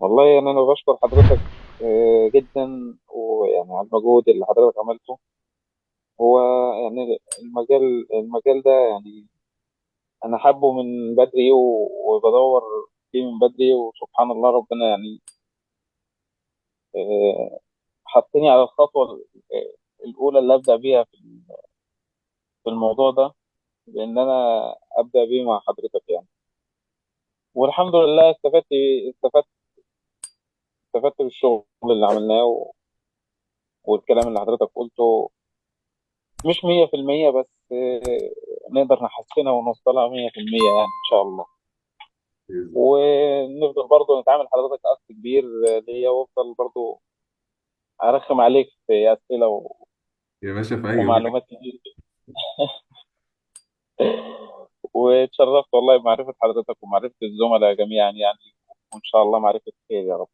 والله يعني انا بشكر حضرتك جدا، ويعني على المجهود اللي حضرتك عملته. هو يعني المجال ده يعني انا حابة من بدري، وبدور فيه من بدري، وسبحان الله ربنا يعني آه، حطني على الخطوة الأولى اللي أبدأ بيها في الموضوع ده، بإن أنا أبدأ بيه مع حضرتك يعني. والحمد لله استفدت، استفدت استفدت بالشغل اللي عملناه والكلام اللي حضرتك قلته، مش 100% بس نقدر نحسنها ونوصلها 100% يعني إن شاء الله. بإذن الله. ونفضل برضه نتعامل حضرتك أخ كبير ليا، وأفضل برضه أرخم عليك في أسئلة يا باشا في أي وقت. ومعلومات كتير. واتشرفت والله بمعرفة حضرتك ومعرفة الزملاء جميعا يعني، وإن شاء الله معرفة خير يا رب.